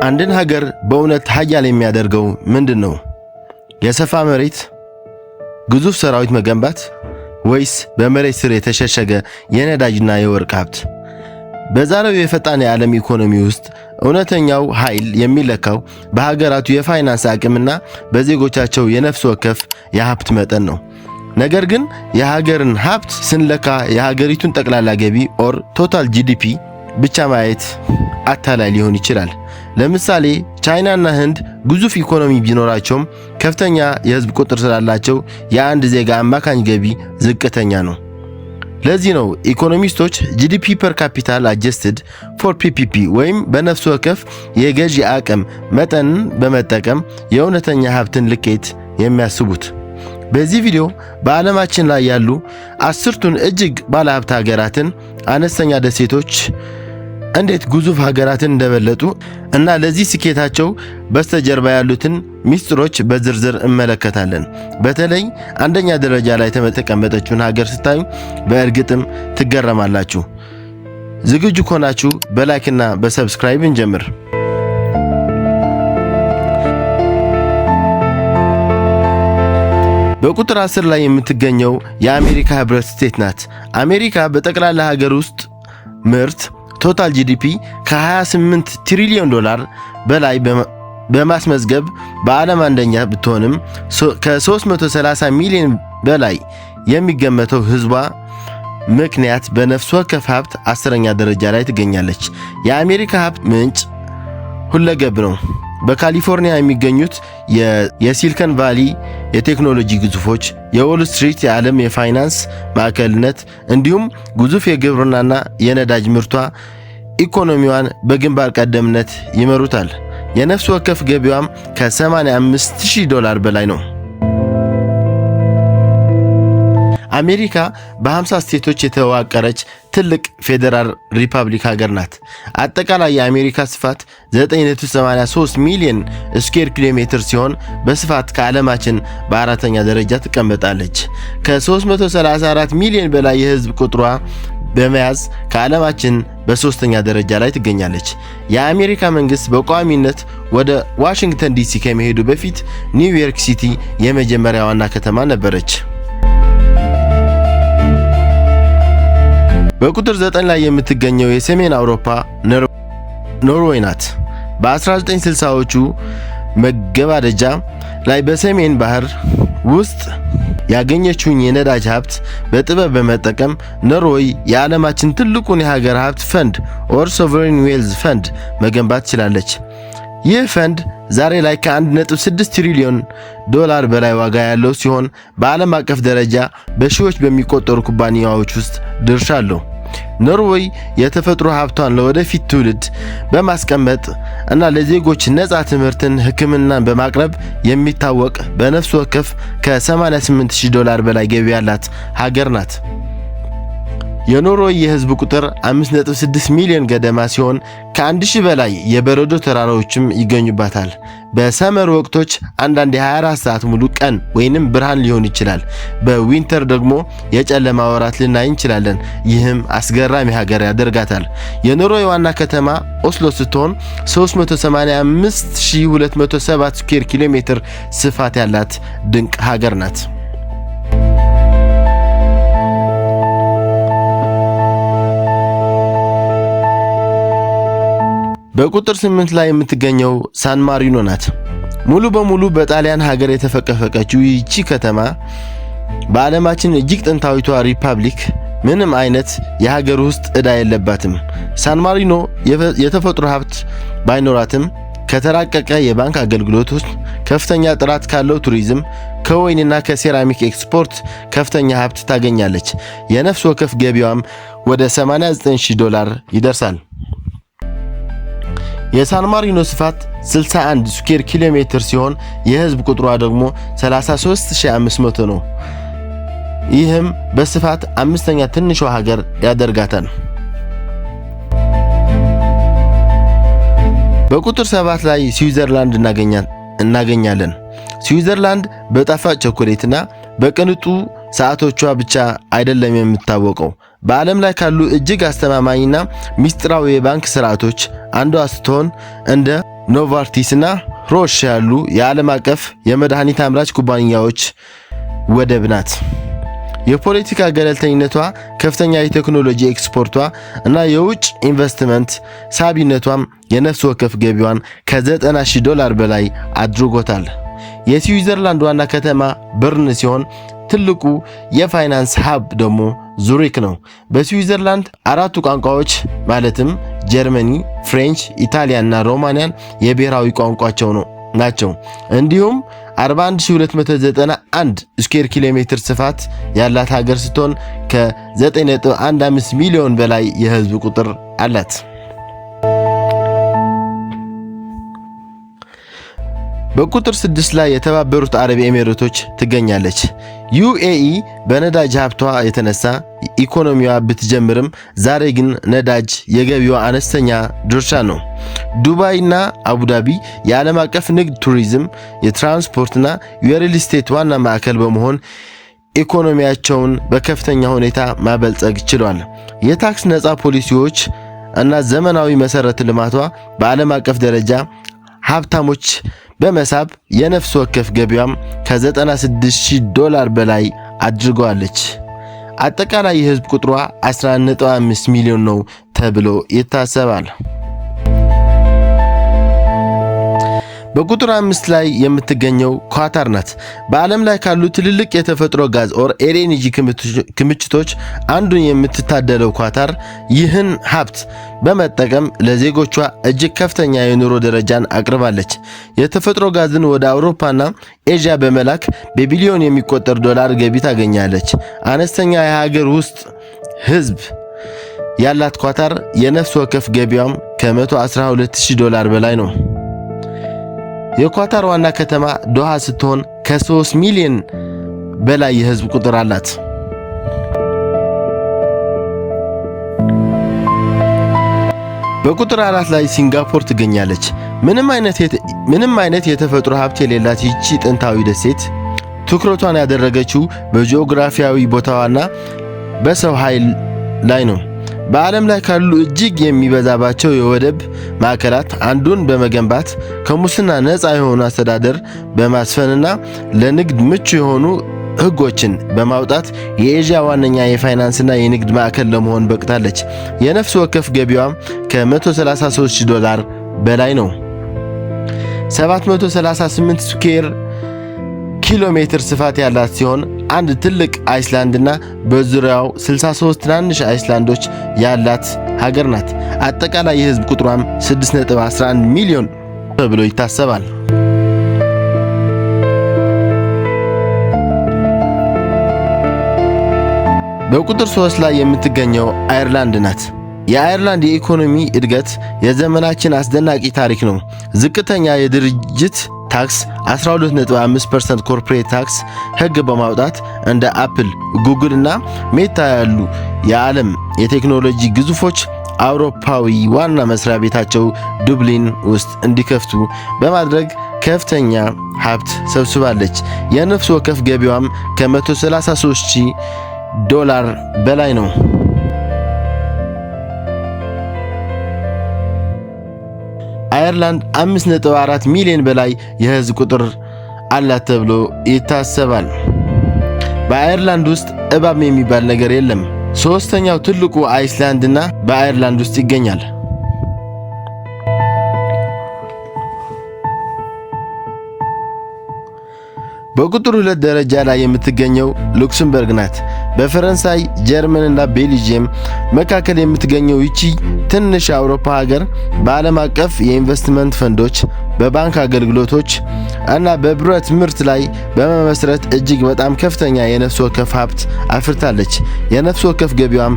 አንድን ሀገር በእውነት ሀያል የሚያደርገው ምንድን ነው? የሰፋ መሬት፣ ግዙፍ ሰራዊት መገንባት ወይስ በመሬት ስር የተሸሸገ የነዳጅና የወርቅ ሀብት? በዛሬው የፈጣን የዓለም ኢኮኖሚ ውስጥ እውነተኛው ኃይል የሚለካው በሀገራቱ የፋይናንስ አቅምና በዜጎቻቸው የነፍስ ወከፍ የሀብት መጠን ነው። ነገር ግን የሀገርን ሀብት ስንለካ የሀገሪቱን ጠቅላላ ገቢ or total GDP ብቻ ማየት አታላይ ሊሆን ይችላል። ለምሳሌ ቻይናና ህንድ ግዙፍ ኢኮኖሚ ቢኖራቸውም ከፍተኛ የህዝብ ቁጥር ስላላቸው የአንድ ዜጋ አማካኝ ገቢ ዝቅተኛ ነው። ለዚህ ነው ኢኮኖሚስቶች GDP per capita adjusted for PPP ወይም በነፍስ ወከፍ የገዢ አቅም መጠንን በመጠቀም የእውነተኛ ሀብትን ልኬት የሚያስቡት። በዚህ ቪዲዮ በዓለማችን ላይ ያሉ 10ቱን እጅግ ባለሀብት ሀገራትን አነስተኛ ደሴቶች እንዴት ግዙፍ ሀገራትን እንደበለጡ እና ለዚህ ስኬታቸው በስተጀርባ ያሉትን ሚስጥሮች በዝርዝር እንመለከታለን። በተለይ አንደኛ ደረጃ ላይ የተቀመጠችውን ሀገር ስታዩ በእርግጥም ትገረማላችሁ። ዝግጁ ከሆናችሁ በ like ና በ subscribe እንጀምር። በቁጥር 10 ላይ የምትገኘው የአሜሪካ ህብረት state ናት። አሜሪካ በጠቅላላ ሀገር ውስጥ ምርት total GDP ከ28 ትሪሊዮን ዶላር በላይ በማስመዝገብ በዓለም አንደኛ ብትሆንም ከ330 ሚሊዮን በላይ የሚገመተው ህዝቧ ምክንያት በነፍስ ወከፍ ሀብት 10ኛ ደረጃ ላይ ትገኛለች። የአሜሪካ ሀብት ምንጭ ሁለገብ ነው። በካሊፎርኒያ የሚገኙት የሲሊከን ቫሊ የቴክኖሎጂ ግዙፎች፣ የዎል ስትሪት የዓለም የፋይናንስ ማዕከልነት እንዲሁም ግዙፍ የግብርናና የነዳጅ ምርቷ ኢኮኖሚዋን በግንባር ቀደምነት ይመሩታል። የነፍስ ወከፍ ገቢዋም ከ85,000 ዶላር በላይ ነው። አሜሪካ በ50 ስቴቶች የተዋቀረች ትልቅ ፌዴራል ሪፐብሊክ ሀገር ናት። አጠቃላይ የአሜሪካ ስፋት 9.83 ሚሊዮን ስኩዌር ኪሎ ሜትር ሲሆን በስፋት ከዓለማችን በአራተኛ ደረጃ ትቀመጣለች። ከ334 ሚሊዮን በላይ የህዝብ ቁጥሯ በመያዝ ከዓለማችን በሶስተኛ ደረጃ ላይ ትገኛለች። የአሜሪካ መንግስት በቋሚነት ወደ ዋሽንግተን ዲሲ ከመሄዱ በፊት ኒውዮርክ ሲቲ የመጀመሪያ ዋና ከተማ ነበረች። በቁጥር 9 ላይ የምትገኘው የሰሜን አውሮፓ ኖርዌይ ናት። በ1960ዎቹ መገባደጃ ላይ በሰሜን ባህር ውስጥ ያገኘችውን የነዳጅ ሀብት በጥበብ በመጠቀም ኖርዌይ የዓለማችን ትልቁን የሀገር ሀብት ፈንድ or sovereign wealth fund መገንባት ችላለች። ይህ ፈንድ ዛሬ ላይ ከ1.6 ትሪሊዮን ዶላር በላይ ዋጋ ያለው ሲሆን በዓለም አቀፍ ደረጃ በሺዎች በሚቆጠሩ ኩባንያዎች ውስጥ ድርሻ አለው። ኖርዌይ የተፈጥሮ ሀብቷን ለወደፊት ትውልድ በማስቀመጥ እና ለዜጎች ነፃ ትምህርትን፣ ሕክምናን በማቅረብ የሚታወቅ በነፍስ ወከፍ ከ88,000 ዶላር በላይ ገቢ ያላት ሀገር ናት። የኖርዌይ የህዝብ ቁጥር 5.6 ሚሊዮን ገደማ ሲሆን ከ1000 በላይ የበረዶ ተራራዎችም ይገኙባታል። በ summer ወቅቶች አንዳንድ የ24 ሰዓት ሙሉ ቀን ወይንም ብርሃን ሊሆን ይችላል። በ winter ደግሞ የጨለማ ወራት ልናይ እንችላለን። ይህም አስገራሚ ሀገር ያደርጋታል። የኖርዌይ ዋና ከተማ ኦስሎ ስትሆን 385207 ስኩዌር ኪሎ ሜትር ስፋት ያላት ድንቅ ሀገር ናት። በቁጥር 8 ላይ የምትገኘው ሳን ማሪኖ ናት። ሙሉ በሙሉ በጣሊያን ሀገር የተፈቀፈቀችው ይቺ ከተማ በዓለማችን እጅግ ጥንታዊቷ ሪፐብሊክ ምንም አይነት የሀገር ውስጥ ዕዳ የለባትም። ሳን ማሪኖ የተፈጥሮ ሀብት ባይኖራትም ከተራቀቀ የባንክ አገልግሎት ውስጥ፣ ከፍተኛ ጥራት ካለው ቱሪዝም፣ ከወይንና ከሴራሚክ ኤክስፖርት ከፍተኛ ሀብት ታገኛለች። የነፍስ ወከፍ ገቢዋም ወደ 89,000 ዶላር ይደርሳል። የሳን ማሪኖ ስፋት 61 ስኩዌር ኪሎ ሜትር ሲሆን የህዝብ ቁጥሯ ደግሞ 33,500 ነው። ይህም በስፋት አምስተኛ ትንሿ ሀገር ያደርጋታል። በቁጥር 7 ላይ ስዊዘርላንድ እናገኛለን። ስዊዘርላንድ በጣፋጭ ቸኮሌትና በቅንጡ ሰዓቶቿ ብቻ አይደለም የምታወቀው። በዓለም ላይ ካሉ እጅግ አስተማማኝና ሚስጥራዊ የባንክ ስርዓቶች አንዷ ስትሆን እንደ ኖቫርቲስ እና ሮሽ ያሉ የዓለም አቀፍ የመድኃኒት አምራች ኩባንያዎች ወደብ ናት። የፖለቲካ ገለልተኝነቷ፣ ከፍተኛ የቴክኖሎጂ ኤክስፖርቷ እና የውጭ ኢንቨስትመንት ሳቢነቷም የነፍስ ወከፍ ገቢዋን ከ90 ሺህ ዶላር በላይ አድርጎታል። የስዊዘርላንድ ዋና ከተማ በርን ሲሆን ትልቁ የፋይናንስ hub ደግሞ ዙሪክ ነው። በስዊዘርላንድ አራቱ ቋንቋዎች ማለትም ጀርመኒ፣ French፣ ኢታሊያን እና ሮማንያን የብሔራዊ ቋንቋቸው ናቸው። እንዲሁም 41291 ስኩዌር ኪሎ ሜትር ስፋት ያላት ሀገር ስትሆን ከ9.15 ሚሊዮን በላይ የህዝብ ቁጥር አላት። በቁጥር 6 ላይ የተባበሩት አረብ ኤሚሬቶች ትገኛለች። ዩኤኢ በነዳጅ ሀብቷ የተነሳ ኢኮኖሚዋ ብትጀምርም ዛሬ ግን ነዳጅ የገቢዋ አነስተኛ ድርሻ ነው። ዱባይና አቡዳቢ የዓለም አቀፍ ንግድ፣ ቱሪዝም፣ የትራንስፖርትና የሪል ስቴት ዋና ማዕከል በመሆን ኢኮኖሚያቸውን በከፍተኛ ሁኔታ ማበልጸግ ችሏል። የታክስ ነፃ ፖሊሲዎች እና ዘመናዊ መሰረተ ልማቷ በዓለም አቀፍ ደረጃ ሀብታሞች በመሳብ የነፍስ ወከፍ ገቢዋም ከ96,000 ዶላር በላይ አድርገዋለች። አጠቃላይ የህዝብ ቁጥሯ 11.5 ሚሊዮን ነው ተብሎ ይታሰባል። በቁጥር 5 ላይ የምትገኘው ኳታር ናት። በዓለም ላይ ካሉ ትልልቅ የተፈጥሮ ጋዝ or LNG ክምችቶች አንዱን የምትታደለው ኳታር ይህን ሀብት በመጠቀም ለዜጎቿ እጅግ ከፍተኛ የኑሮ ደረጃን አቅርባለች። የተፈጥሮ ጋዝን ወደ አውሮፓና ኤዥያ በመላክ በቢሊዮን የሚቆጠር ዶላር ገቢ ታገኛለች። አነስተኛ የሀገር ውስጥ ህዝብ ያላት ኳታር የነፍስ ወከፍ ገቢዋም ከ112,000 ዶላር በላይ ነው። የኳታር ዋና ከተማ ዶሃ ስትሆን ከ3 ሚሊዮን በላይ የህዝብ ቁጥር አላት። በቁጥር 4 ላይ ሲንጋፖር ትገኛለች። ምንም አይነት የተፈጥሮ ሀብት የሌላት ይቺ ጥንታዊ ደሴት ትኩረቷን ያደረገችው በጂኦግራፊያዊ ቦታዋና በሰው ኃይል ላይ ነው። በዓለም ላይ ካሉ እጅግ የሚበዛባቸው የወደብ ማዕከላት አንዱን በመገንባት ከሙስና ነፃ የሆኑ አስተዳደር በማስፈንና ለንግድ ምቹ የሆኑ ሕጎችን በማውጣት የኤዥያ ዋነኛ የፋይናንስና የንግድ ማዕከል ለመሆን በቅታለች። የነፍስ ወከፍ ገቢዋም ከ133 ዶላር በላይ ነው። 738 ስኩዌር ኪሎ ሜትር ስፋት ያላት ሲሆን አንድ ትልቅ island ና በዙሪያው 63 ትናንሽ island ኦች ያላት ሀገር ናት። አጠቃላይ የህዝብ ቁጥሯም 6.11 ሚሊዮን ተብሎ ይታሰባል። በቁጥር 3 ላይ የምትገኘው አየርላንድ ናት። የአየርላንድ የኢኮኖሚ እድገት የዘመናችን አስደናቂ ታሪክ ነው። ዝቅተኛ የድርጅት ታክስ 12.5% corporate tax ሕግ በማውጣት እንደ አፕል፣ ጉግል እና ሜታ ያሉ የዓለም የቴክኖሎጂ ግዙፎች አውሮፓዊ ዋና መስሪያ ቤታቸው ዱብሊን ውስጥ እንዲከፍቱ በማድረግ ከፍተኛ ሀብት ሰብስባለች። የነፍስ ወከፍ ገቢዋም ከ133,000 ዶላር በላይ ነው። አየርላንድ 5.4 ሚሊዮን በላይ የህዝብ ቁጥር አላት ተብሎ ይታሰባል። በአየርላንድ ውስጥ እባብ የሚባል ነገር የለም። ሶስተኛው ትልቁ island ና በአየርላንድ ውስጥ ይገኛል። በቁጥር 2 ደረጃ ላይ የምትገኘው ሉክሰምበርግ ናት። በፈረንሳይ፣ ጀርመን እና ቤልጂየም መካከል የምትገኘው ይቺ ትንሽ የአውሮፓ ሀገር በዓለም አቀፍ የኢንቨስትመንት ፈንዶች፣ በባንክ አገልግሎቶች እና በብረት ምርት ላይ በመመስረት እጅግ በጣም ከፍተኛ የነፍስ ወከፍ ሀብት አፍርታለች። የነፍስ ወከፍ ገቢዋም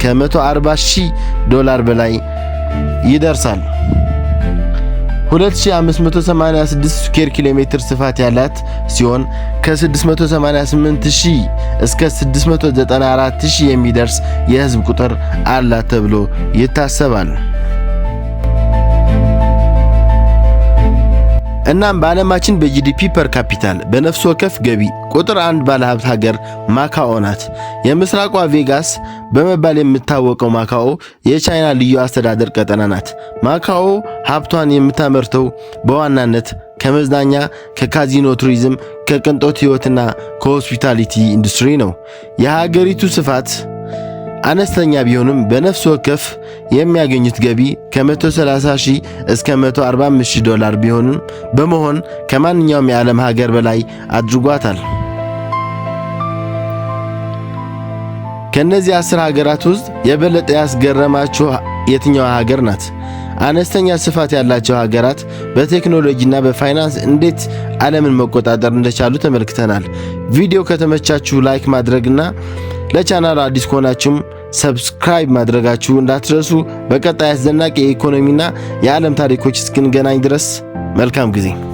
ከ140 ሺህ ዶላር በላይ ይደርሳል። 2586 ስኩዌር ኪሎ ሜትር ስፋት ያላት ሲሆን ከ688,000 እስከ 694,000 የሚደርስ የህዝብ ቁጥር አላት ተብሎ ይታሰባል። እናም በዓለማችን በ GDP per capital፣ በነፍስ ወከፍ ገቢ ቁጥር አንድ ባለሀብት ሀገር ማካኦ ናት። የምስራቋ ቬጋስ በመባል የምታወቀው ማካኦ የቻይና ልዩ አስተዳደር ቀጠና ናት። ማካኦ ሀብቷን የምታመርተው በዋናነት ከመዝናኛ፣ ከካዚኖ ቱሪዝም፣ ከቅንጦት ሕይወትና ከ hospitality industry ነው። የሀገሪቱ ስፋት አነስተኛ ቢሆንም በነፍስ ወከፍ የሚያገኙት ገቢ ከ130 ሺህ እስከ 145 ሺህ ዶላር ቢሆንም በመሆን ከማንኛውም የዓለም ሀገር በላይ አድርጓታል። ከእነዚህ 10 ሀገራት ውስጥ የበለጠ ያስገረማችሁ የትኛዋ ሀገር ናት? አነስተኛ ስፋት ያላቸው ሀገራት በቴክኖሎጂና በፋይናንስ እንዴት ዓለምን መቆጣጠር እንደቻሉ ተመልክተናል። ቪዲዮ ከተመቻችሁ like ማድረግና ለቻናሉ አዲስ ከሆናችሁም subscribe ማድረጋችሁ እንዳትረሱ። በቀጣይ አስደናቂ የኢኮኖሚና የዓለም ታሪኮች እስክንገናኝ ድረስ መልካም ጊዜ።